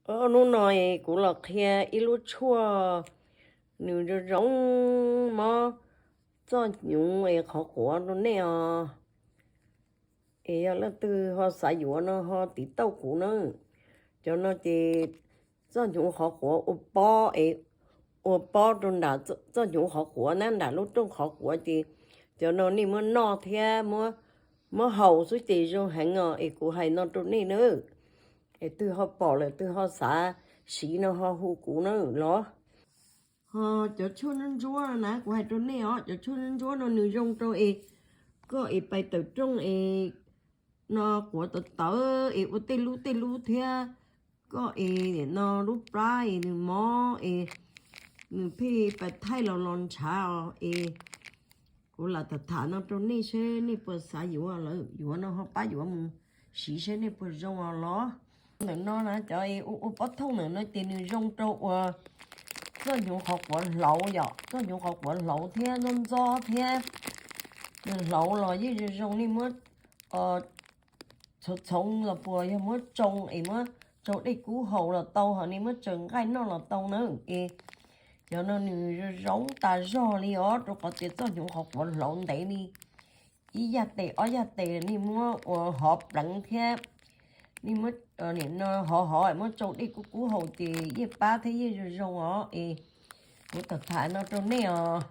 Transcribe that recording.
Hnub no kuv los qhia ib lub tshuaj nws zoo zoo mob txoj hnyuv es qhov quav rau nej os. Es yog leej twg ho xav yuav no ho tiv tauj kuv na. Cov no ces txoj hnyuv qhov quav ua pob es, ua pob rau nram txoj hnyuv qhov quav na, nram lub rooj qhov quav ces cov no nej muab noj thiab muab haus xwb ces zoo heev os. Es kuv hais no rau nej na, es twg ho pom lawm twg ho xav siv no ho hu kuv na los. Ho cov tshuaj ntsuab ntsuab na kuv hais rau nej os, cov tshuaj ntsuab ntsuab no nws zoo rau es koj es pais tawm rooj es no quav tawv tawv es ua tej lub tej lub thiab, koj es nim no lub plab es nws mob es nws pheej pais thaij los los ntshav os. Es kuv lam tham tham no rau nej seb nej puas xav yuav lawm, yuav no ho pab yuav mus siv seb nej puas zoo os los. Ntawm no na cov es ua pob thooj ntawm no ces nws zoo rau uas txoj hnyuv qhov quav hlauv yom, txoj hnyuv qhov quav hlauv thiab ntxob ntxob thiab nws hlauv los yeej zoo zoo, nej muab txhoov txhoov los puas yog muab tsau es muab tsau dej kub haus los tau, ho nej muab tsaws nqaij noj los tau na. Es cov no nws zoo zoo tas zog li os, rau qhov tias txoj hnyuv qhov quav hlauv ntev li ib yaj tes ob yaj tes, nej muab ua hov pleev thiab nej muab nim no hov hov muab tsau dej kub kub haus ces yeej pab thiab yeej zoo zoo os. Es kuv tham tham no rau nej os.